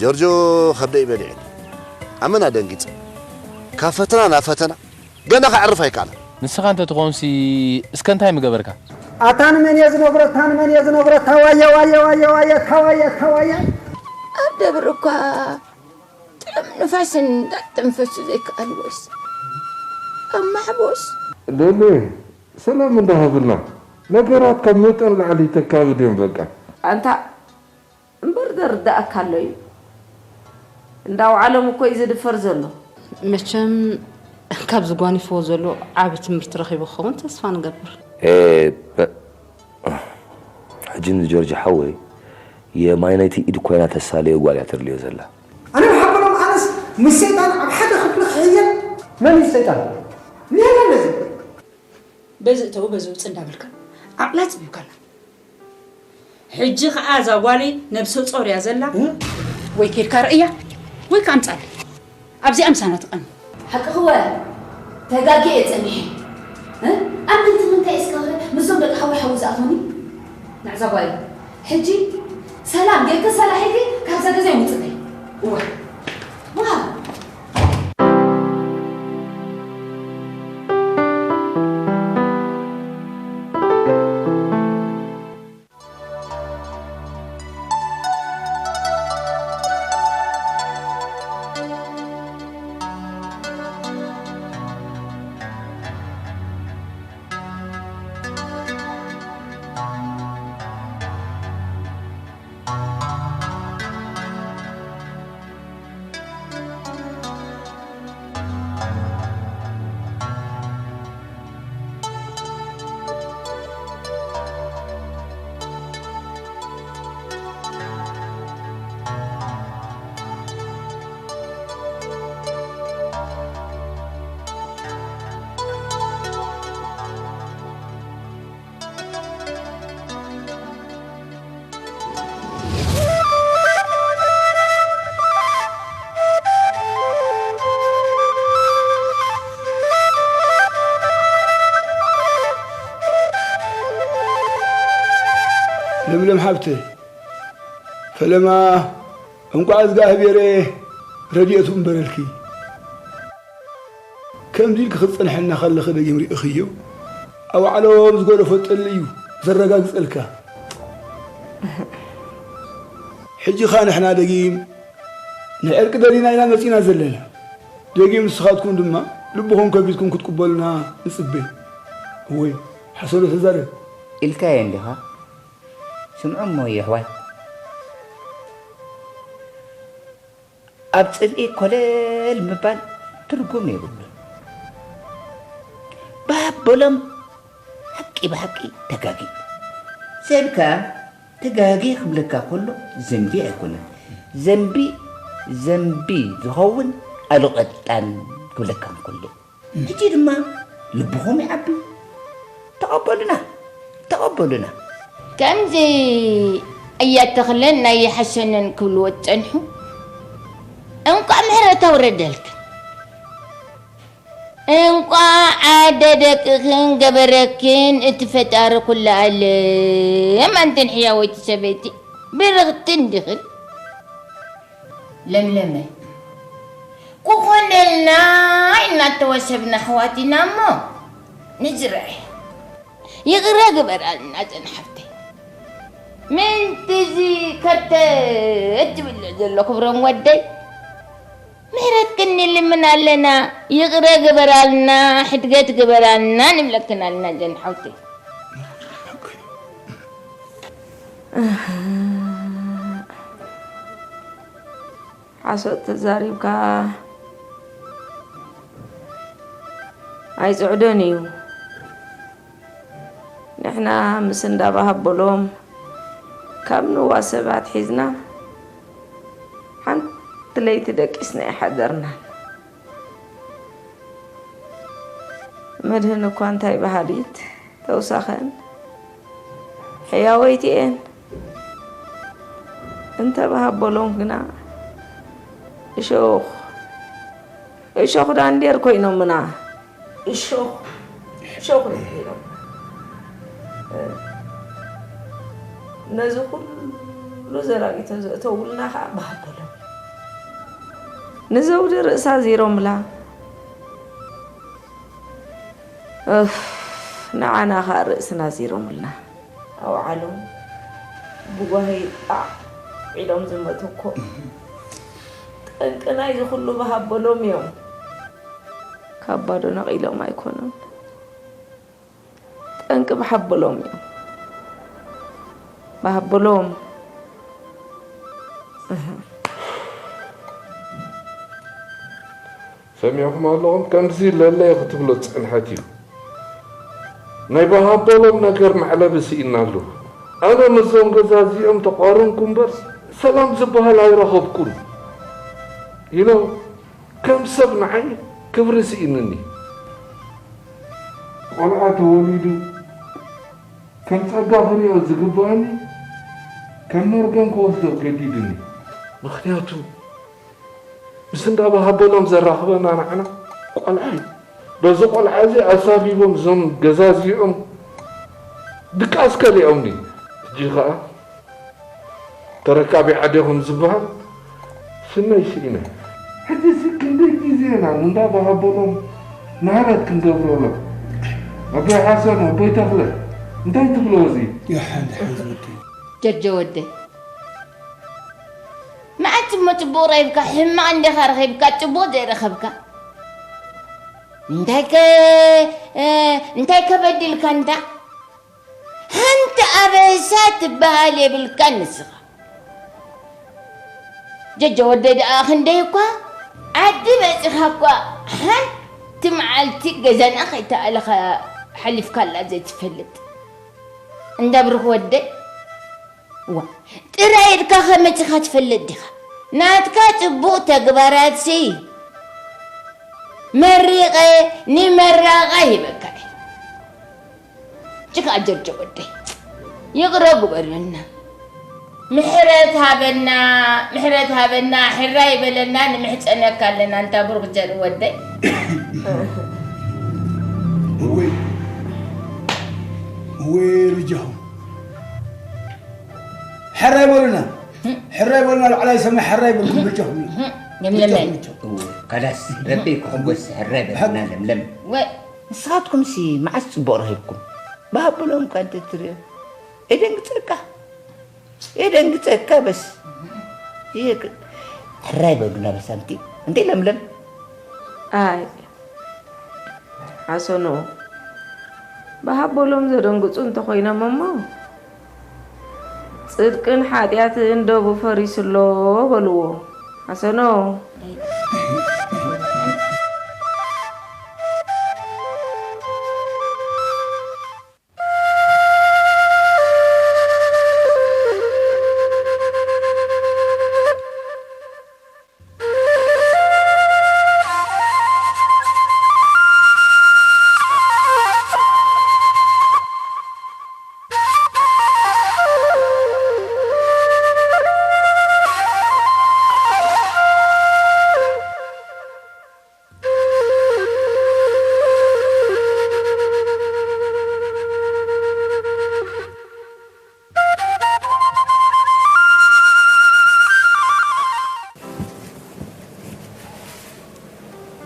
ጆርጆ ከብደይ በሊዕኒ። ኣመና ደንጊጸ። ካብ ፈተና ናብ ፈተና ገና ከዕርፍ ኣይከኣለን። ንስኻ እንተ ትኾንሲ እስከ እንታይ ምገበርካ? ኣታ ንመን እየ ዝነግሮ፣ ኣታ ንመን እየ ዝነግሮ፣ ታዋየ፣ ዋየ፣ ዋየ፣ ዋየ፣ ታዋየ፣ ታዋየ። ኣብ ደብሪ እኳ ጥዑም ንፋስ እንዳተንፈሱ ዘይከኣልዎስ፣ ኣብ ማሕቦስ። ሌሌ፣ ሰላም እንዳሃብና፣ ነገራት ካብ መጠን ላዕሊ ተካብድ እዮም በቃ። ኣንታ እምበር ዘርድኣካ ኣሎ እዩ። እንዳውዓሎም እኮ እዩ ዝድፈር ዘሎ። መቸም ካብዚ ጓኒፍዎ ዘሎ ዓቢ ትምህርቲ ረኺቡ ክኸውን ተስፋ ንገብር። ኤ፣ በ-፣ ሕጂ ንጆርጅ ሓወይ የማይነይቲ ኢድ ኮይና ተሳለዮ ጓል እያ ተድልዮ ዘላ። ኣነ ብሓበሎም ኣነስ ምስ ሰይጣን ኣብ ሓደ ክፍሊ ክሕየል። መን እዩ ሰይጣን? ኒያላ ነዚ በዚ እተው በዚ ውፅ እንዳበልካ ዓቕላ ፅቢብካላ። ሕጂ ኸዓ እዛ ጓለይ ነብሰ ጾር እያ ዘላ። ወይ ኬድካ ርእያ ወይ ከዓ ኣምፃለይ ኣብዚኣ ምሳና ትቐኒ። ሓቅኺ ወ ተጋጊየ እየ ፀኒሐ። እ? ኣብ ምንታይ ምንታይ እስከ ምስዞም ደቂ ሓወይ ሓዊ ዝኣትወኒ? ንዕዛ ጓለይ ሕጂ ሰላም ጌርኪ ሰላሕ ኢልኪ ካብዛ ገዛ ይውፅለይ። እዋ ዋ ለምለም ሓብተይ፣ ፈለማ እንቋዕ እግዚኣብሔር ረድኤቱ እምበረልኪ። ከምዚ ኢልኪ ክትጸንሐና ከለኺ ደጊም ርኢኽዮ፣ ኣውዓሎም ዝገደፎ ጠሊ እዩ ዘረጋግጸልካ። ሕጂ ኸኣ ንሕና ደጊም ናይ ዕርቂ ደሊና ኢና መጺና ዘለና። ደጊም ንስኻትኩም ድማ ልብኹም ከፊትኩም ክትቅበሉና ንጽበ። እወ፣ ሓሶ ዶ ተዛረብ? ኢልካዮ እንዲኻ? ስምዑ እሞ የሕዋት፣ ኣብ ጽልኢ ኮለል ምባል ትርጉም የብሉን። ብኣቦሎም ሓቂ ብሓቂ ተጋጊ። ሰብ ከኣ ተጋጊ ክብለካ ከሎ ዘንቢ ኣይኮነን። ዘንቢ ዘንቢ ዝኸውን ኣሉ ቀጣን ክብለካ እንከሎ። ሕጂ ድማ ልብኹም ይዓቢ። ተቐበሉና፣ ተቐበሉና። ከምዚ ኣያ ተኽለን ናይ ሓሰነን ክብልዎ ዝጸንሑ፣ እንቋዕ ምሕረት ኣውረደልክን። እንቋዕ ኣደ ደቅኽን ገበረክን እቲ ፈጣሪ ኩሉ ኣለም። ኣንትን ሕያወይቲ ሰበይቲ ብርኽቲ እንዲኽን። ለምለመ፣ ክኾነልና ኢልና እተወሰብና ኣሕዋት ኢና እሞ ንዝርኣይ። ይቕረ ግበራልና ዘን ሓፍተይ። ምንቲ እዚ ከርተት ትብሎ ዘሎ ክብሮም ወደይ፣ ምሕረትክን ንልምን ኣለና። ይቕረ ግበራልና፣ ሕድገት ግበራልና ንብለክን ኣለና ዘን ሓውተይ። ሓሶት ተዛሪብካ ኣይጽዕዶን እዩ። ንሕና ምስ እንዳባሃበሎም ካብ ንዋ ሰባት ሒዝና ሓንቲ ለይቲ ደቂስና ኣይሓደርናን። መድህን እኳ እንታይ በሃሊት ተውሳኸን ሕያወይቲ እየን። እንተ በሃበሎም ግና እሾኽ እሾኽ ዳንዴር ኮይኖምና። እሾኽ እሾኽ እዮም ኮይኖም። ነዚ ኩሉ ዘራጊቶ ዘእተውልና ከዓ በሃበሎም። ንዘውዲ ርእሳ ዚሮምላ። እፍ፣ ንዓና ኸኣ ርእስና ዚሮምልና። ኣውዓሎም ብጓሂ ጣዕ ኢሎም ዝመቱ እኮ ጠንቂ ናይዚ ኩሉ ብሃበሎም እዮም። ካብ ባዶ ነቒሎም ኣይኮኑን። ጠንቂ ብሓበሎም እዮም። ብሃበሎም። እህ። ሰሚዕኹም ኣለኹም፣ ከምዚ ለለየ ክትብሎ ዝጸንሐት እዩ። ናይ ብሃበሎም ነገር መዕለቢ ስኢንናሉ። ኣነ ምስዞም ገዛዚኦም ተቋረንኩ እምበር ሰላም ዝበሃል ኣይረኸብኩን ኢሎም ከም ሰብ ንዓይ ክብሪ ስኢንኒ። ቆልዓ ተወሊዱ ከም ጸጋ ክሪኦ ዝግበኣኒ ከም መርገም ክወስዶ ገዲዱኒ። ምኽንያቱ ምስ እንዳ ብሃበሎም ዘራኽበና ንዓና ቆልዓ እዩ። በዚ ቆልዓ እዚ ኣሳቢቦም እዞም ገዛዚኦም ድቃስ ከሊኦምኒ። ሕጂ ኸኣ ተረካቢ ዓዲ ኹም ዝበሃል ስመይ ስኢነ። ሕጂሲ ክንደይ ግዜ ኢና ንእንዳ ብሃበሎም ምህረት ክንገብረሎም? ኣቦይ ሓሰን፣ ኣቦይ ተኽለ፣ እንታይ ትብሎ እዚ? ዮሓን ድሓን ዝወደይ። ጀርጀ ወደይ፣ መዓት እሞ ጽቡቕ ረኺብካ፣ ሕማቕ እንዲኻ ረኺብካ፣ ጽቡቕ ዘይረኸብካ። እንታይ ከ እንታይ ከበዲልካ እንታ? ሓንቲ ኣበሳ ትበሃል የብልካን ንስኻ። ጀጀ ወደይ ደኣ ክንደይ እኳ ዓዲ በጺኻ እኳ ሓንቲ መዓልቲ ገዛና ከይተኣለኻ ሓሊፍካላ ዘይትፈልጥ። እንዳ ብሩኽ ወደይ፣ እዋ፣ ጥራይ ኢድካ ከመጺኻ ትፈልጥ ዲኻ? ናትካ ጽቡቕ ተግባራትሲ መሪቐ ንመራቓ ሂበካ እየ። ጅግና ጀርጆ ወደይ፣ ይቕረ ግበረልና። ምሕረት ሃበና፣ ምሕረት ሃበና፣ ሕራይ በለና፣ ንምሕጸነካ ኣለና፣ እንታ ብሩኽ ጀር ወደይ። እወይ፣ እወይ፣ ርጃኹም። ሕራይ በሉና፣ ሕራይ በሉና፣ ላዕላይ ሰማይ ሕራይ በልኩም፣ በጃኹም። ለምለም በጃኹም፣ በጃኹም። ካላስ ረቢ ክሕጎስ ሕራይ በልና ለምለም። ወይ ንስኻትኩምሲ መዓስ ጽቡቕ ረኺብኩም? ብሃብሎም እኳ እንተትሪኦ የደንግጸካ፣ የደንግጸካ። በስ ይህ ሕራይ በሉና በሳንቲ እንዴ ለምለም። ኣይ ሓሰኖ፣ ብሃበሎም ዘደንግጹ እንተኾይኖም እሞ፣ ጽድቅን ሓጢኣትን ደቡ ፈሪሱ ኣሎ በልዎ። ሓሰኖ።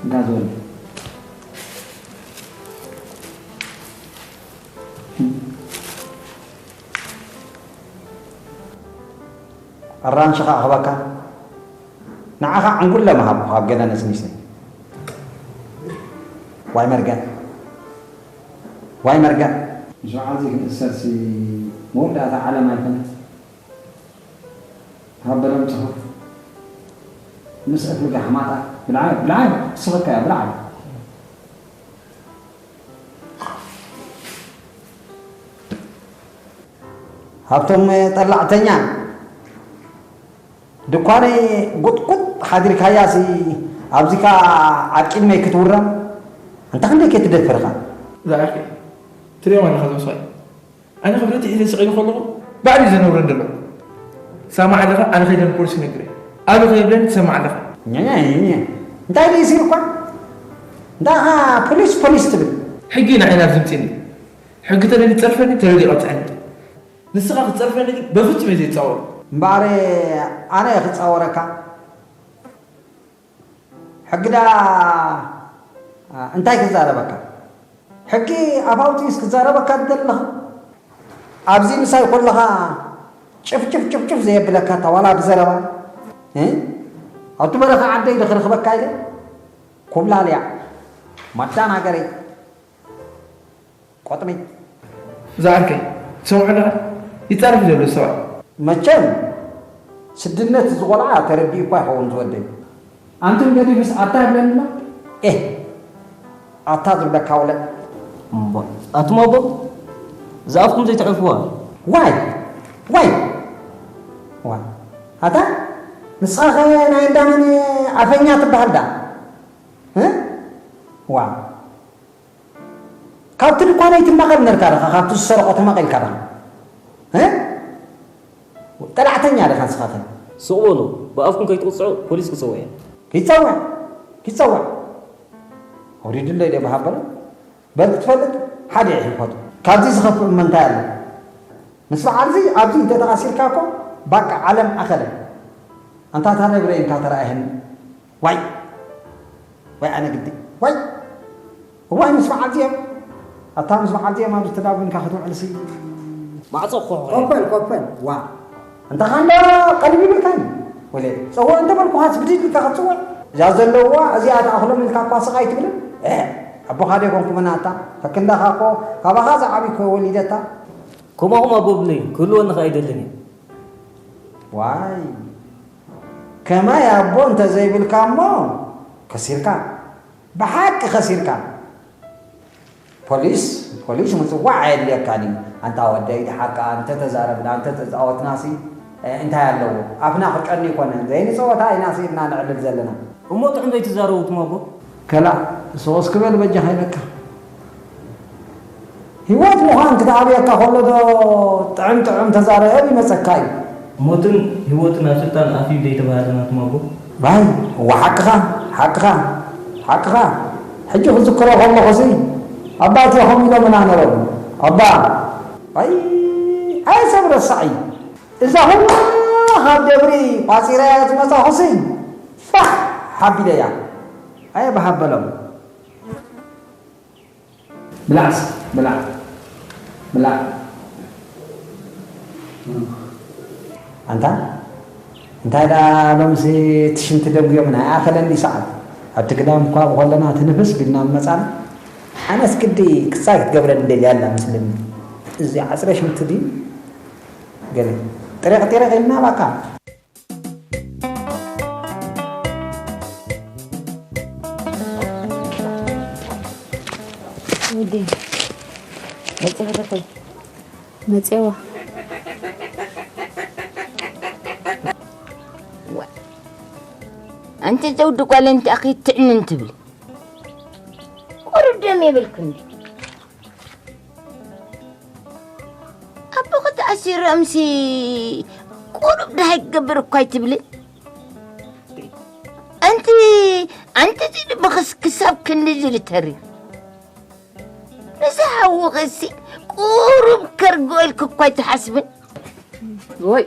እንዳ ዝበሉ ኣራንሺ ኸኣ ክህበካ ንዓኻ ዕንጉለ ምሃብኩ ካብ ገዛ ነስኒሰ። ዋይ መርገም ዋይ መርገም። ንሸውዓተ ክንእሰርሲ መወዳእታ ዓለም ኣይኮነት። ሃበሎም ጽሑፍ ምስ ኣፍልጋ ሓማጣ ብልዓዮ ብልዓዮ ክስኸካ እያ ብልዓዮ። ሃብቶም ጠላዕተኛ ድኳነይ ጉጥጉጥ ሓዲርካያሲ ኣብዚካ ኣብ ቅድመይ ክትውረም ኣንታ ክንደይ ከይትደፍርኻ። ዝዓርከይ ትሪኦም ኣለኻ ዞም ሰብኣይ ኣነ ክብደተይ ሒዘ ስቕ ኢለ ከለኹ ባዕሉ እዩ ዘነውረኒ ዘሎ። ትሰምዕ ኣለኻ ኣነ ከይደ ንፖሊስ ክነግር እየ። ኣሉ ከይብለኒ ትሰምዕ ኣለኻ። ኛኛኛኛ እንታይ ደይሲር እኳ እንታይ ኢኻ ፖሊስ ፖሊስ ትብል። ሕጂ ንዓይ ናብዚ ምፅእኒ ሕጊ ተደልዩ ትፀርፈኒ ተደልዩ ይቐፅዐኒ። ንስኻ ክትፀርፈኒ ግን በፍፁም እየ ዘይፃወር። እምበኣር ኣነ እየ ክፃወረካ። ሕጊ ደኣ እንታይ ክዛረበካ? ሕጊ ኣፍ ኣውጺኡስ ክዛረበካ ትደሊ ኣለኻ? ኣብዚ ምሳይ ኮለኻ ጭፍጭፍ ጭፍጭፍ ዘየብለካ እታ ዋላ ብዘረባ፣ እ? ኣብቲ በረኻ ዓደይ ዶ ክረኽበካ ኢለ? ኮብላልያ፣ ማዳናገረይ፣ ቆጥመይ። ዝዓርከይ፣ ትሰምዖ ኣለኻ? ይጻረፍ ዘሎ ሰብኣይ። መቸም ስድነት እዚ ቆልዓ ተረዲኡ እኳ ይኸውን ዝወደይ። ኣንትን ገዲፍስ ኣታ ይብለኒ ኣሎ? ኤህ፣ ኣታ ዝብለካ ውለድ። እምባ፣ ኣቱም ኣቦ፣ ዝኣፍኩም ዘይትዕርፍዋ። ዋይ፣ ዋይ፣ ዋይ። ኣታ፣ ንስኻኸ ናይ እንዳ መን ኣፈኛ ትበሃል ደኣ? እ? ዋ። ካብቲ ድኳነይ ትማቐል ነርካ ዲኻ? ካብቲ ዝሰረቖ ተማቒልካ ዲኻ? እ? ጠላዕተኛ ዲኻ ንስኻኸ? ስቕ በሉ፣ ብኣፍኩም ከይትቕጽዑ ፖሊስ ክጸውዕ እየ። ኪጸውዕ፣ ኪጸውዕ። ኣውሪዱለይ ድየ ብሃበሎ? በል ክትፈልጥ ሓደ ኢኺ ፈቱ። ካብዚ ዝኸፍእ እሞ እንታይ ኣሎ? ምስ በዓልዚ ኣብዚ እንተተኣሲርካ እኮ ባቃ ዓለም ኣኸለ። ኣንታ እታ ነብረይ እንካ ተራእየኒ። ዋይ! ዋይ ኣነ ግዲ! ዋይ! እዋይ ምስ በዓልዚ እዮም። ኣታ ምስ በዓልዚ እዮም ኣብዚ ተዳጒንካ ክትውዕልሲ። ማዕጾ ክኹሕኹሕ እየ። ኮፈል፣ ኮፈል! ዋ! እንተ ኻንዶ ቀልቢ ይብልካኒ። ወለ፣ ጸውዕ እንተ በልኩኻስ ብድድ ኢልካ ክትጽውዕ። እዛ ዘለውዋ እዚኣ ትኣኽሎም ኢልካ እኳ ስቕ ኣይትብልን። ኤ! ኣቦኻ ዶ ኣይኮንኩምን ኣታ? ከክንዳኻ እኮ ካባኻ ዝዓብዩ እኮ ወሊደታ። ከምኣኹም ኣቦ ብለይ ክህልወኒ ከኣ ኣይደልን እየ። ዋይ! ከማይ ኣቦ እንተ ዘይብልካ እሞ ከሲርካ። ብሓቂ ከሲርካ። ፖሊስ፣ ፖሊስ ምጽዋዕ ኣየድልየካን እዩ። ኣንታ ወደይ፣ ደሓር ከኣ እንተ ተዛረብና፣ እንተ ተጻወትናሲ፣ እ፣ እንታይ ኣለዎ? ኣፍና ክቀኒ ኣይኮነን። ዘይንጸወታ ኢና ስኢልና ነዕልል ዘለና። እሞ ጥዑም ዘይትዛረቡ ትም ኣቦ? ከላእ፣ ሱቕ እስኪ በል በጃኻ ኢለካ። ህይወት ምዃን ክትኣብየካ ከሎ ዶ ጥዕም ጥዑም ተዛረብ ይመጸካ እዩ? ሞትን ህይወትን ኣብ ስልጣን ኣፍ እዩ ዘይተባህለ ናትም ኣቦ? ባይ፣ እወ ሓቅኻ፣ ሓቅኻ፣ ሓቅኻ። ሕጂ ክዝክሮ ከለኹሲ፣ ኣባቴ ከምኡ ኢሎምና ነይሮም። ኣባ፣ ኣይ፣ ኣይ ሰብ ረሳዕ እዩ። እዛ ኩላ ካብ ደብሪ ቋጺረያ ዝመጻኹሲ፣ ፋሕ ሓቢለያ። ኣየ ብሃበሎም። ብላዕ እስኪ፣ ብላዕ። ብላዕ። ኣንታ፣ እንታይ ደኣ ሎምሲ እቲ ሽንቲ ደንጉዮምና ኣይኣኸለን ድዩ ሰዓት? ኣብቲ ግዳም እኳ ብኸለና ትንፍስ ቢልና መጻና። ኣነስ ግዲ ክሳይ ክትገብረኒ ደልያ ኣላ መስለኒ። እዚ ዓጽረ ሽንቲ ድዩ? ገለ ጥሪቕ ጥሪቕ ኢልና ባካ። ውዴ፣ መጽሔ ተኾይ። መጽዋ። ዋ። ኣንቲ ዘውዲ ጓል፣ እንታይ ኣኺ ትዕንን ትብሊ? ቁሩብ ደም የብልክን። ኣቦ ክተኣሲሮምሲ ቁሩብ ደሃይ ክገብር እኳ ኣይትብልን? ኣንቲ፣ ኣንቲ እዚ ልብኽስ ክሳብ ክንድዚ ልተሪ? ንስኻ ሓውኽሲ ቁሩብ ከርግኦ ኢልክ እኳ ኣይትሓስብን? ወይ፣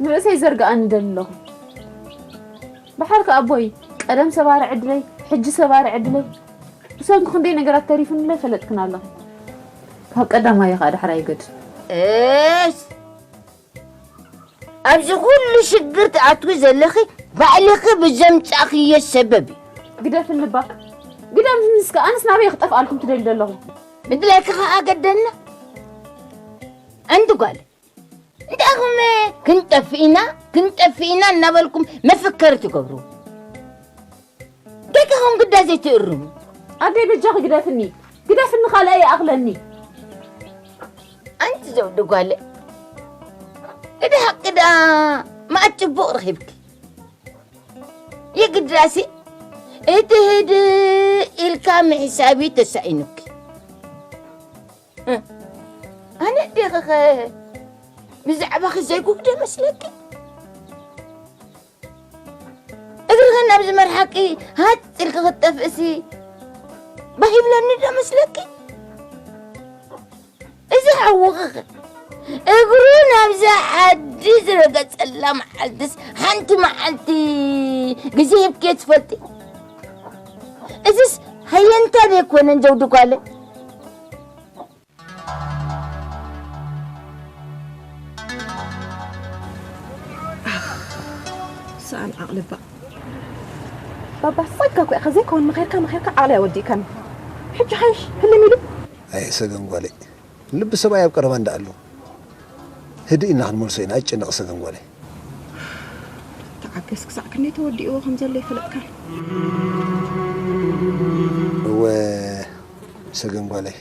ንርእሰይ ዘርግኣኒ ደሊ ኣለኹ። ደሓር ከኣ ኣቦይ፣ ቀደም ሰባሪ ዕድለይ፣ ሕጂ ሰባሪ ዕድለይ። ብሰንኩ ክንደይ ነገራት ተሪፉኒ ኣይፈለጥክን ኣለኹ። ካብ ቀዳማይ ከኣ ዳሕራይ ይገድፍ። እሽ፣ ኣብዚ ኩሉ ሽግር ትኣትዊ ዘለኺ ባዕልኺ ብዘምጻእኽዮ ሰበብ እዩ። ግደፍኒ እባ። ግደፍኒ እስከ፣ ኣነስ ናበይ ክጠፍኣልኩም ትደልዩ ዘለኹም? ምድላይኪ ከኣ ገደልና። ኣንቲ ጓል፣ እንታይ ኢኹም ክንጠፍእ ኢና፣ ክንጠፍእ ኢና እናበልኩም መፈከሪ ትገብሩ? ደቅኹም ግዳ ዘይትእርሙ። ኣደይ በጃኺ ግደፍኒ፣ ግደፍኒ ካልኣይ ይኣኽለኒ። ኣንቲ ዘውዲ ጓለ፣ እቲ ሓቂ ደኣ መኣት ጽቡቕ ረኺብኪ። የግዳሲ እቲ ህድእ ኢልካ ምሕሳብ እዩ ተሳኢኑኪ። እ፣ ኣነ ዲኺኸ ብዛዕባኺ ዘይጉግደ መስለኪ? እግርኽን ናብዚ መርሓቂ ሃጽ ኢልኪ ክትጠፍእሲ ባህ ይብለኒ ዶ መስለኪ? እዚ ሓውኽኸ እግሩ ናብዛ ዓዲ ዝረገጸላ መዓልትስ ሓንቲ መዓልቲ ግዜ ሂብክዮ ትፈልጢ? ኣየንታ ዘይኮነን ጀውዲ ጓለ። ሰኣን ዓቕሊ ባእ። ባባ ሳጋ እኮ ኢኻ ዘይከውን መኸርካ መኸርካ ዓቕሊ ኣወዲእካኒ። ሕጂ ሓይሽ ህልም ኢሉ። ኣየ ሰገን ጓለይ፣ ልቢ ሰብኣይ ኣብ ቀረባ እንዳ ኣሎ ህድእ ኢልና ክንመልሶ ኢና። ኣይጨነቕ ሰገን ጓለይ። ተዓገስ፣ ክሳዕ ክንደይ ተወዲእዎ ከም ዘሎ ይፈለጥካን። እወ ሰገን ጓለይ፣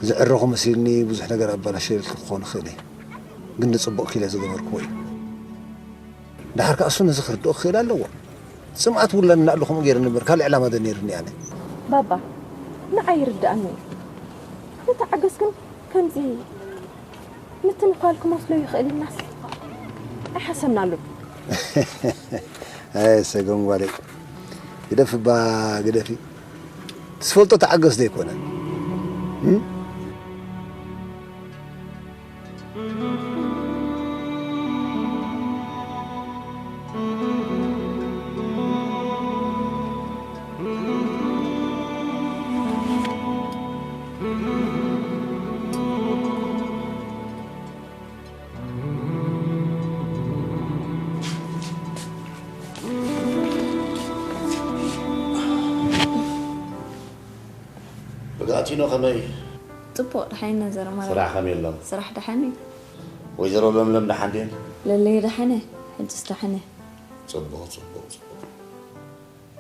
ዝዕረኹ መሲልኒ ብዙሕ ነገር ኣባላሸየልኪ ክኾን ይኽእል እየ፣ ግን ንጽቡቕኪ ኢለ ዝገበርክዎ እዩ። ደሓር ከኣ እሱ ነዚ ክርድኦ ክኽእል ኣለዎ። ጽምኣት ውላድ እናኣለኹም ገይረ ነበር፣ ካልእ ዕላማ ዶ ነይርኒ ኣነ? ባባ፣ ንዓይ ይርድኣኒ እዩ። ንተዓገስ ግን ከምዚ ምትንኳል ክመስሎ ይኽእል ኢልናስ ኣይሓሰብናሉን። ኣየ ሰገን ጓለይ፣ ግደፊ እባ ግደፊ። ትስፈልጦ ተዓገስ ዶ ኣይኮነን? ርግኣቲኖ ከመይ? ጽቡቕ ደሓን ኢና ዘረማራ። ስራሕ ከመይ ኣሎ? ስራሕ ደሓን እዩ። ወይዘሮ ለምለም ደሓን ድየን? ለለየ ደሓን እየ። ሕጅስ ደሓን እየ። ጽቡቕ ጽቡቕ ጽቡቕ።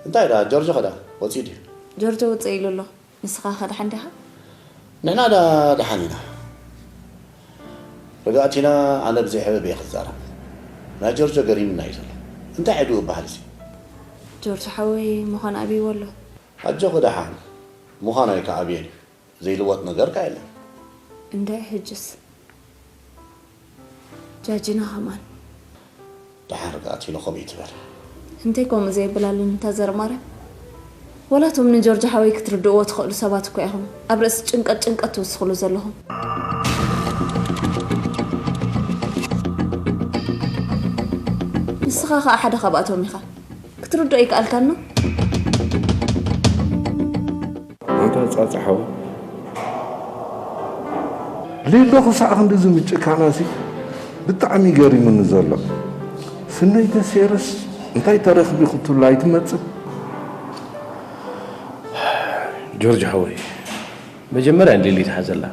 እንታይ ደኣ ጆርጆ ኸ ደኣ ወጺኡ ድዩ? ጆርጆ ውጽእ ኢሉ ኣሎ። ንስኻ ኸ ደሓን ዲኻ? ንሕና ደኣ ደሓን ኢና። ርግኣቲና ኣነ ብዘይ ሕበብ እየ ክዛረብ። ናይ ጆርጆ ገሪሙና እዩ ዘሎ። እንታይ ዕድኡ በሃል እዚ? ጆርጆ ሓወይ ምዃን ኣብይዎ ኣሎ። ኣጆኺ ደሓን ምዃን ኣይከኣብየን እዩ። ዘይልወጥ ነገር ከ የለን። እንድዒ ሕጅስ ጃጂና ከማን። ደሓን ርግኣት ኢሉ ከምኡ እዩ ትበል። እንተይ ከምኡ ዘየብል ኣሉኒ እታ ዘርማርያም። ወላ እቶም ንጆርጆ ሓወይ ክትርድእዎ ትኽእሉ ሰባት እኮ ኢኹም ኣብ ርእሲ ጭንቀት ጭንቀት ትውስኽሉ ዘለኹም። ንስኻ ኸኣ ሓደ ካብኣቶም ኢኻ። ክትርድኦ ኣይከኣልካን ነው? ኣንታ ጻጻ ሓወይ ሊሎ ክሳዕ ክንድዚ ምጭካናሲ ብጣዕሚ ገሪሙኒ ዘሎ። ስነይ ተሴርስ እንታይ ተረኽቢ ክትብላ ኣይትመጽእ። ጆርጅ ሓወይ መጀመርያ ንሊሊ ተሓዘላ።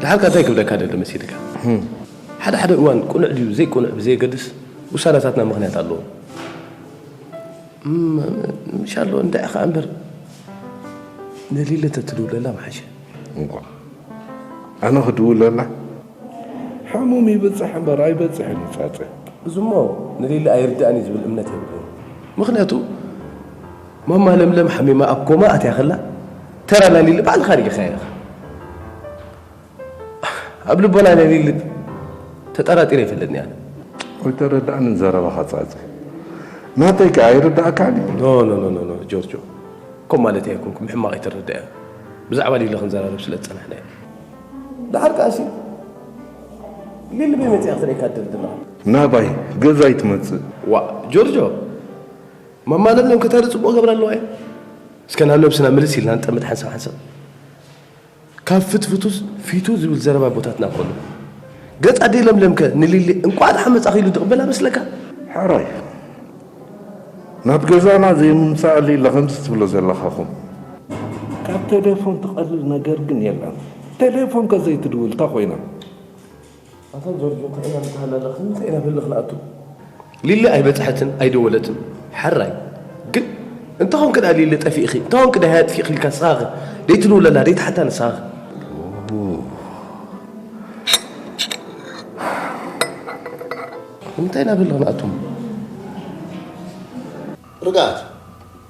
ድሓር ከ እንታይ ክብለካ ደሊ መሲልካ? ሓደ ሓደ እዋን ቅኑዕ ድዩ ዘይቅኑዕ ብዘየገድስ ውሳነታትና ምኽንያት ኣለዎ። ምሻሎ እንድዒ ኸኣ እምበር ንሊሊ ተትድውለላ ምሓሸ። እንኳዕ ኣነ ክድውለላ? ሕሙም ይብጽሕ እምበር ኣይበጽሕን እዩ ጻጸ። እዚሞ ንሊሊ ኣይርድኣን እዩ ዝብል እምነት የብለይን። ምኽንያቱ ማማ ለምለም ሓሚማ ኣብ ኮማ ኣትያ ከላ ተራ ናይ ሊሊ ባዕልኻ ርኢኻያ ኢኻ። ኣብ ልቦና ናይ ሊሊ ተጠራጢረ ኣይፈልጥን እየ ኣነ። ኣይተረድኣንን ዘረባኻ ጻጸ። ናተይ ከኣ ኣይርድኣካን እዩ። No no no no no ጆርጆ ከምኡ ማለተይ ኣይኮንኩን ብሕማቕ ኣይትረዳእያ። ብዛዕባ ሊሊ ክንዘራረብ ስለ ዝጸናሕና ኢና። ደሓር ከኣሲ ሊሊ በይ መጺኣ ክትርእየካ ትደሊ ዘለኻ። ናባይ ገዛ ኣይትመጽእ። ዋእ ጆርጆ ማማ ለምለም ከ ታዲያ ጽቡቕ ገብራ ኣለዋ እያ። እስከ ናብ ነብስና ምልስ ኢልና ንጠምት ሓንሳብ ሓንሳብ። ካብ ፍትፍቱስ ፊቱ ዝብል ዘረባ ኣቦታትና እኮ ኣሎ። ገጽ ኣደይ ለምለም ከ ንሊሊ እንቋዕ ደሓን መጻኺ ኢሉ ድቕበላ መስለካ? ሕራይ ናብ ገዛና ዘይምምጻእ ሊሊ ከምዚ ትብሎ ዘለኻኹም። ካብ ቴሌፎን ትቐልል ነገር ግን የለን። ቴሌፎን ከ ዘይትድውል እንታይ ኮይና? ኣታ ጆርጆ እንታይ ኢና ንበሃል ኣለና እንታይ ኢና በሊ ክንኣቱ? ሊሊ ኣይበጽሐትን ኣይደወለትን። ሕራይ ግን እንተ ኾንኪ ደኣ ሊሊ ጠፊእኺ እንተ ኾንኪ ደሃይ ኣጥፊእኺ ኢልካ ንስኻኸ ደይትድውለላ ደይትሓታ ንስኻኸ? እንታይ ኢና በሊ ክንኣቱ እሞ? ርግኣት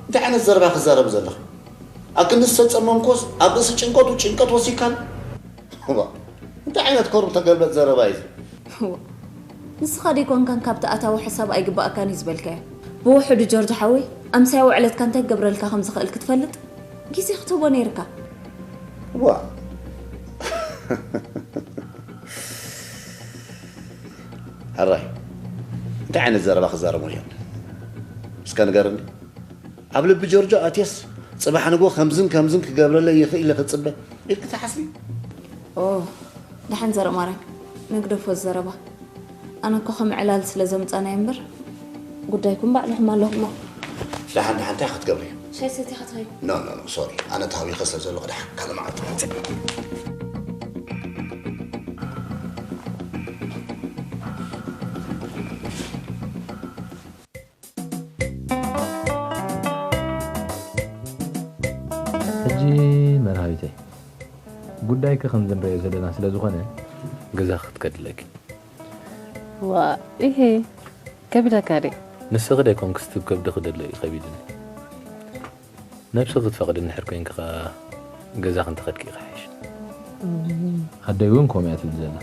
እንታይ ዓይነት ዘረባ ክትዛረቢ ዘለኺ? ኣብ ክንዲ ዝተጸመምክዎስ ኣብ ርእሲ ጭንቀቱ ጭንቀት ወሲድካኒ? እዋእ እንታይ ዓይነት ከሩብ ተገልበጥ ዘረባ እዩ እዚ? እዋእ ንስኻ ደይኮንካን ካብቲ ኣታዊ ሕሳብ ኣይግበኣካን እዩ ዝበልካዮ? ብውሑዱ ጆርጅ ሓወይ ኣምሳያ ውዕለትካ እንታይ ክገብረልካ ከም ዝኽእል ክትፈልጥ ግዜ ክትህቦ ነይርካ። እዋእ ሕራይ እንታይ ዓይነት ዘረባ ክዛረቡ እዮም እስከ ንገርኒ? ኣብ ልቢ ጆርጆ ኣትየስ ጽባሕ ንግሆ ከምዝን ከምዝን ክገብረለይ ይኽእል ኢለ ክጽበ ኢልኪ ትሓስቢ? ኦ ደሓን ዘረማርያም፣ ንግደፎ ዘረባ። ኣነ እኮ ከም ዕላል ስለ ዘምጻናዮ እምበር ጉዳይኩም ባዕልኹም ኣለኹሞ። ደሓን ደሓን እንታይ ክትገብሪ? ሻይ ሰቲኻ ትኸይድ። ኖ ኖ ኖ ሶሪ፣ ኣነ ተሃዊኸ ስለ ዘለኹ ደሓን ካልእ መዓልቲ ክመጽእ። ሕጂ መርሃዊተይ፣ ጉዳይኪ ከምዚ ንሪኦ ዘለና ስለ ዝኾነ ገዛ ክትከድለኪ። ዋ ኢሄ ከቢዳካ ድዩ? ንስኺ ዶ ኣይኮንክስ ትብ ከብድኺ ደሎ እዩ ከቢድኒ። ነብስኺ ክትፈቕዲ እንድሕር ኮይንኪ ኸኣ ገዛኺ እንተኸድኪ እዩ ክሕሽ። ኣደይ እውን ከምኡ እያ ትብል ዘላ።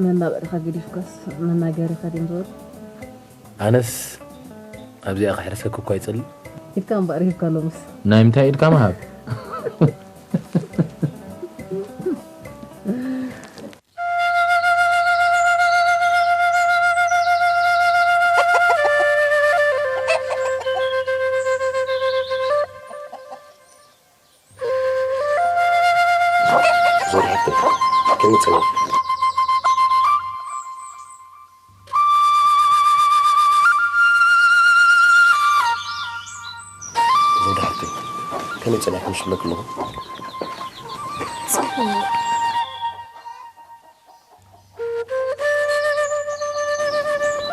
መናበሪኻ ገዲፍካስ መናገሪኻ ድዮም ዝበሉ? ኣነስ ኣብዚኣ ክሕርሰኪ እኳ ይጸልእ። ኢድካ እምበኣር ሂብካ ሎምስ። ናይ ምንታይ ኢድካ ምሃብ? ዞር ሓፍተይ፣ ከመይ ጸኒሕኪ? ዞር ሓፍተይ፣ ከመይ ጸኒሕኪ ምስ ብለኪ ኣለኹ?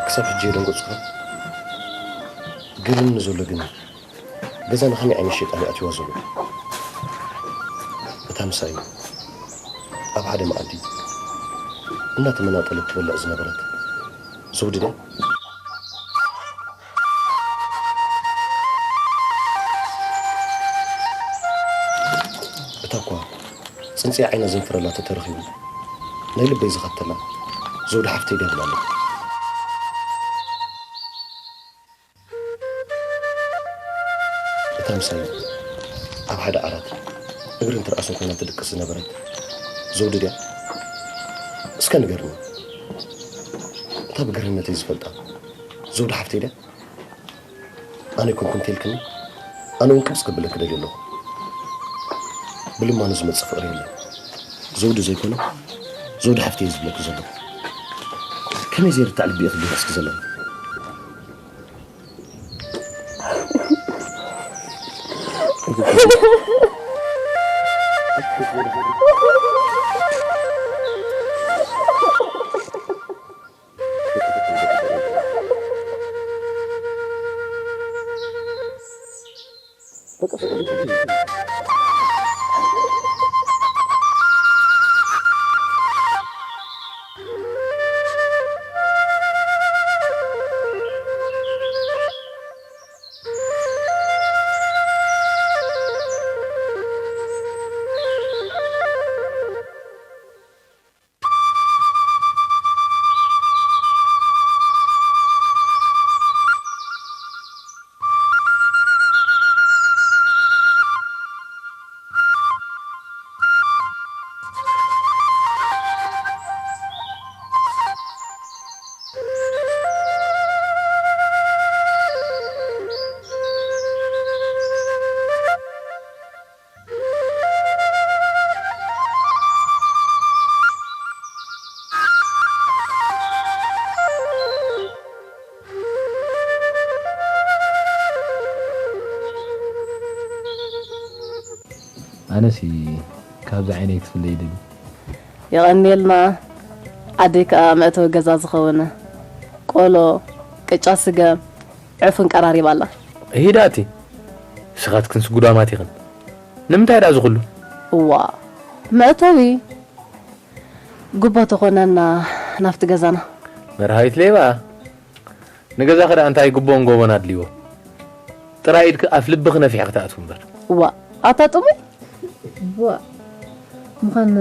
ክሳብ ሕጂ የደንገጽኩ። ግርም ንዘሎ ግን ገዛና ከመይ ዓይነት ሸይጣን እዩ ኣትይዋ ዘሎ? እታ ምሳይ ኣብ ሓደ መኣዲ እናተመናጠለት ትበልዕ ዝነበረት ዘውዲ ድያ? እታ እኳ ጽንጽያ ዓይና ዘንፍረላ ተተረኺቡ ናይ ልበይ ዝኸተላ ዘውዲ ሓፍተይ ድያ እብል ኣለኹ። እታ ምሳይ ኣብ ሓደ ዓራት እግርን ትርኣስን ኮይና ትድቅስ ዝነበረት ዘውዲ ድያ? እስከ ንገርኒ። እታ ብግርህነተይ ዝፈልጣ ዘውዲ ሓፍተይ ድያ? ኣነ ኣይኮንኩን እንተልክኒ ኣነ እውን ቅብጽ ክብለኪ ደልየ ኣለኹ። ብልማኖ ዝመጽእ ፍቕሪ የለን። ዘውዲ ዘይኮነ ዘውዲ ሓፍተይ እየ ዝብለኪ ዘለኹ። ከመይ ዘይርታዕ ልቢ ኢኺ ገሊጽኪ ዘለኺ? ኣነሲ ካብዚ ዓይነይ ክትፍለይ ይደሊ። የቐንየልና። ዓደይ ከኣ መእተዊ ገዛ ዝኸውን ቆሎ፣ ቅጫ ስገም፣ ዕፉን ቀራሪባ ኣላ። እሂዳ ኣቲ ንስኻትክንስ ጉዳማት ኢኽን። ንምንታይ ደኣ እዚ ኩሉ? እዋ መእተዊ ጉቦ ተኾነና ናብቲ ገዛና። መርሃዊት ሌባ ንገዛኺ ደኣ እንታይ ጉቦን ጎቦን ኣድልይዎ? ጥራይ ኢድኪ ኣፍ ልብኺ ነፊሕኪ ትኣትዊ እምበር። እዋ ኣታ ጥሙይ። እዋ ምዃን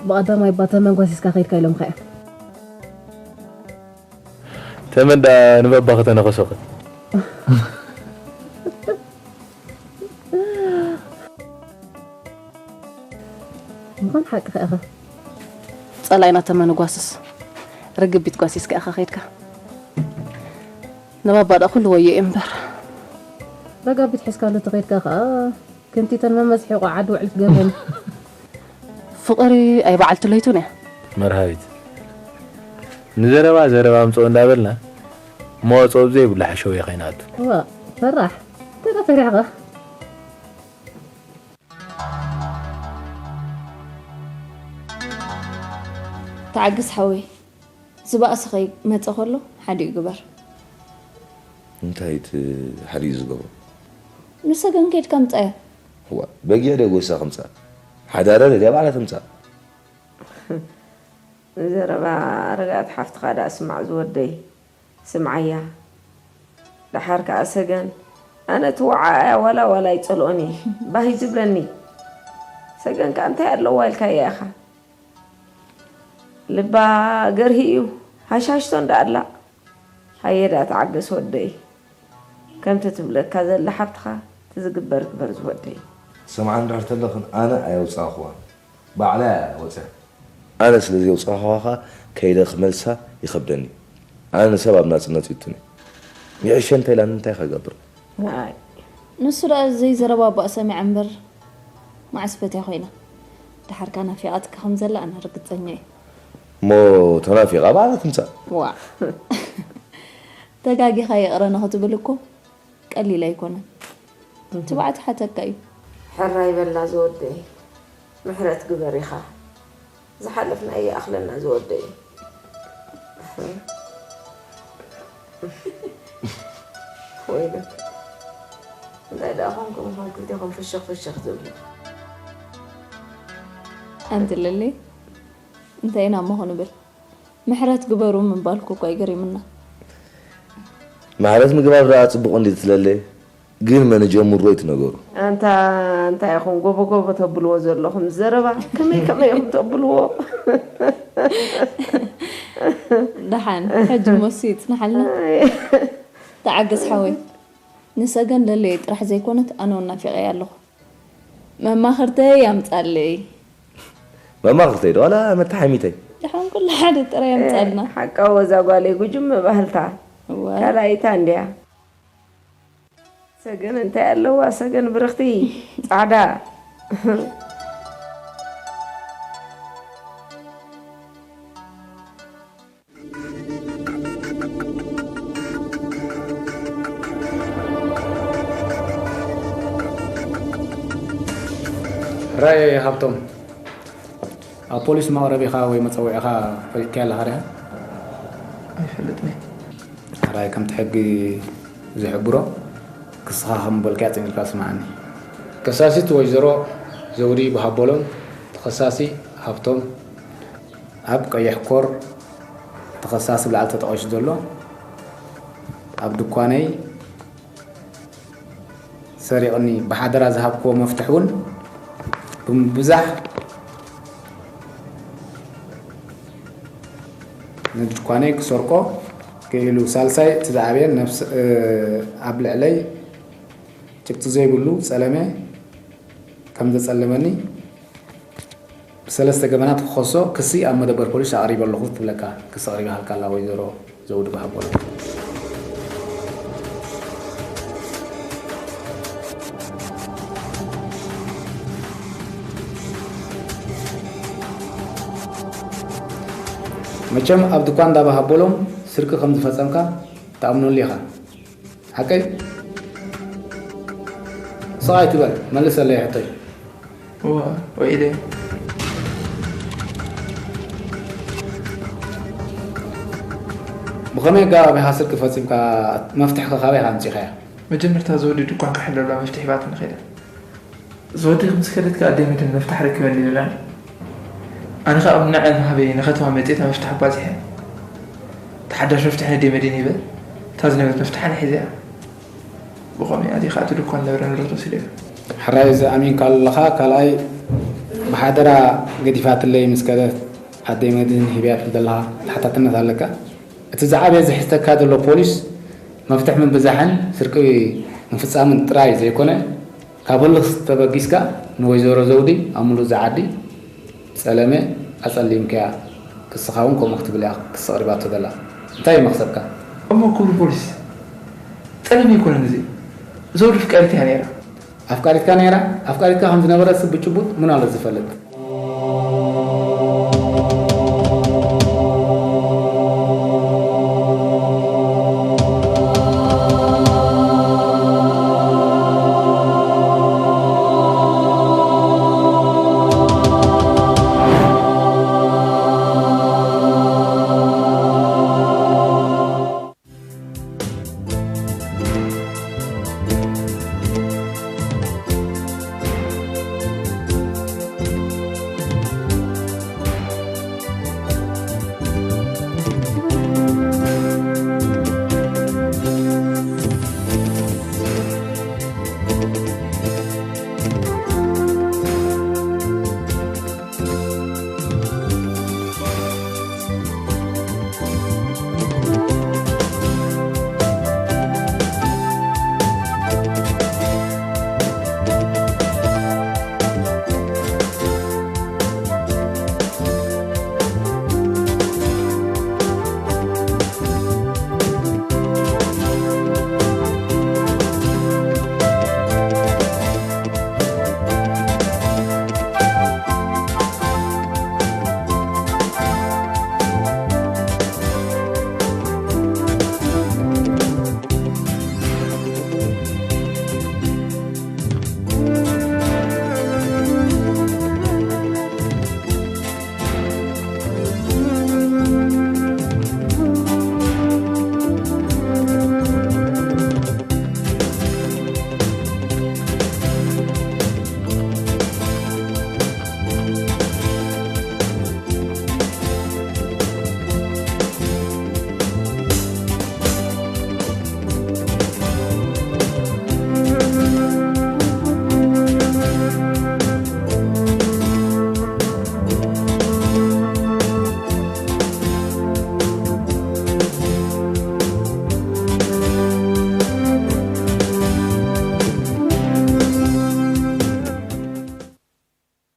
ብቐዳማይ ባተ መንጓሲስካ ከይድካ ኢሎምካ እዮም። ተመን ደኣ ንበባ ከተነኸሶኸ። ምዃን ሓቅኻ ኢኻ። ጸላኢና ተመን ጓስስ ርግቢት ጓሲስካ ኢኻ ከይድካ። ንባባ ደኣ ኩሉ ወዮ እዩ እምበር። ረጋቢት ሒዝካሉ ተኸይድካ ኸኣ ከምቲ ተን መመዝሒ ቆዓ ዓዲ ውዕል ትገብረን። ፍቕሪ ኣይ በዓልቲ ለይቱን እያ። መርሃዊት፣ ንዘረባ ዘረባ ኣምጽኦ እንዳበልና መዋጽኦ ብዘይብሉ ሓሸውየ ከይንኣቱ። ዋ፣ ፈራሕ። እንታይ ደኣ ፈሪሕኻ? ተዓግስ ሓወይ፣ ዝባእሲ ከይመጸ ከሎ ሓዲኡ ግበር። እንታይ እቲ ሓዲኡ ዝገብሮ? ንሰገን ከይድካ ምጻዮ። እዋ፣ በጊዕ ዶ ጎሳ ክምጻእ? ሓዳራ ደልያ ባዕላ ትምጻእ። ንዘረባ ርግኣት ሓፍትኻ ደኣ ስማዕ ዝወደይ፣ ስምዓያ። ደሓር ከኣ ሰገን፣ ኣነ እቲ ወዓኣያ ዋላ ዋላ ኣይጸልኦን እየ፣ ባህ እዩ ዝብለኒ። ሰገን ከኣ እንታይ ኣለዋ ኢልካያ ኢኻ? ልባ ገርሂ እዩ፣ ሃሽሃሽቶ እንዳ ኣላ። ሃየ ደኣ ተዓገስ ወደይ፣ ከምቲ ትብለካ ዘላ ሓብትኻ፣ እቲ ዝግበር ግበር ዝወደይ። ሰምዓ እንድሕር ተለኽን ኣነ ኣየውጻእኽዋን፣ ባዕላ እያ ወጽያ። ኣነ ስለ ዘየውጻእኽዋ ከኣ ከይደ ክመልሳ ይኸብደኒ። ኣነ ንሰብ ኣብ ናጽነት ይእቱኒ። ይሕሸ እንተ ኢላ እንታይ ክገብር? ኣይ። ንሱ ደኣ ዘይዘረባ እባ ሰሚዓ እምበር፣ መዓስ ፈትያ ኮይና። ደሓርካ ናፊቓትካ ከም ዘላ ኣነ ርግጸኛ እየ። እሞ ተናፊቓ ባዕላ ትምጻእ። ዋእ። ተጋጊኻ ይቕረ ንኽትብል እኮ ቀሊል ኣይኮነን። ትብዓት ሓተካ እዩ። ሕራይ በላ ዝወደይ፣ ምሕረት ግበር ኢኻ። ዝሓለፍናዮ ይኣኽለና ዝወደይ። ወይለክ። እንታይ ደኣ ኾንኩም ኢኹም ክልቴኹም ፍሽኽ ፍሽኽ ዝብሉ? ኣንቲ ለሊ፣ እንታይ ኢና እሞ ክንብል? ምሕረት ግበሩ ምባልኩ እኳ ይገሪምና። ምሕረት ምግባር ደኣ ጽቡቕ እንዲ ትለለ፣ ግን መን ጀምሮ እዩ እቲ ነገሩ? ኣንታ እንታይ ኢኹም ጎቦ ጎቦ ተብልዎ ዘለኹም ዘረባ? ከመይ ከመይ ኢኹም ተብልዎ? ደሓን፣ ሕጂ ሞሲ ይጽንሓልና። ኣይ። ተዓገስ ሓወይ። ንሰገን ለለየ ጥራሕ ዘይኮነት፣ ኣነ እውን ናፊቐያ ኣለኹ። መማኽርተይ ኣምጻለይ። መማኽርተይ ዶ ዋላ መተሓሚተይ? ደሓን ኩሉ ሓደ ጥራይ ኣምጻልና። ሓቃዊ ወዛ ጓለይ ጉጅመ ባህልታ። እወ። ካልኣይታ እንድያ። ሰገን እንታይ ኣለዋ? ሰገን ብርኽቲ ጻዕዳ። ሕራይ ሃብቶም፣ ኣብ ፖሊስ መቕረቢኻ ወይ መጸውዒኻ ፈሊጥካዮ ኣለኻ ዲኻ? ኣይፈልጥን እየ። ሕራይ ከምቲ ሕጊ ዝሕብሮ ክስኻ ከም በልካዮ ኣጸሚርካ ስምዓኒ። ከሳሲት ወይዘሮ ዘውዲ ብሃቦሎም፣ ተኸሳሲ ሃብቶም፣ ኣብ ቀይሕ ኮር ተኸሳሲ ብላዕሊ ተጠቒሱ ዘሎ ኣብ ድኳነይ ሰሪቕኒ ብሓደራ ዝሃብክዎ መፍትሕ እውን ብምብዛሕ ንድኳነይ ክሰርቆ ክኢሉ። ሳልሳይ እቲ ዝዓበየን ነብስ-፣ እ፣ ኣብ ልዕለይ ጭብጢ ዘይብሉ ጸለመ ከም ዘጸለመኒ ብሰለስተ ገበናት ክኸሶ ክሲ ኣብ መደበር ፖሊስ ኣቕሪበ ኣለኹ ትብለካ። ክሲ ኣቕሪባሃልካ ኣላ ወይዘሮ ዘውዲ ብሃቦሎም። መቸም ኣብ ድኳን እንዳ ብሃቦሎም ስርቂ ከም ዝፈጸምካ ትኣምነሉ ኢኻ። ሓቀይ? ስቕ ኣይትበል፣ መልሰለይ ሕቶይ። እወ፣ ወኢለ። ብኸመይ ኣገባብ ኢኻ ስርቂ ፈጺምካ? መፍትሕከ ካበይ ኢኻ ኣምጺእካያ? መጀመርታ ዘውዲ ድኳን ክሕለላ መፍትሕ ሂባትኒ ከይዳ። ዘወዲ ምስ ከደት ከኣ ኣደይ መድህን መፍታሕ ረኪበኒ ይብላኒ። ኣነ ከኣ ኣብ ንዕን ሃበይ ንኸተማ መጺእ እታ መፍታሕ ኣባጺሐ። እታ ሓዳሽ መፍትሕ ነደይ መድህን ሂበ። እታ ዝነበረት መፍትሕ ኣነ ሒዘያ። ብኸመይ ኣደይ ከኣ እቲ ድኳን ዝነበረ ንብረት ወሲደዮ። ሕራይ እዚ ኣሚንካሉ ኣለኻ። ካልኣይ ብሓደራ ገዲፋትለይ ምስ ከደት ኣደይ መድህን ሂብያ ትብል ዘለኻ ተሓታትነት ኣለካ። እቲ ዝዓበየ ዝሕዝተካ ዘሎ ፖሊስ መፍትሕ ምብዛሕን ስርቂ ምፍጻምን ጥራይ ዘይኮነ፣ ካብ ህልኽ ተበጊስካ ንወይዘሮ ዘውዲ ኣብ ምሉእ እዚ ዓዲ ጸለመ ኣጸሊምካያ፣ ክስኻ እውን ከምኡ ክትብል እያ ክሲ ኣቕሪባቶ ዘላ። እንታይ እዩ መኽሰብካ? እሞ ክቡር ፖሊስ፣ ጸለመ ኣይኮነን እዚ። ዘውዲ ፍቀሪት እያ ነይራ። ኣፍቃሪትካ ነይራ? ኣፍቃሪትካ ከም ዝነበረ ስብ ብጭቡጥ ምናለት ዝፈልጥ?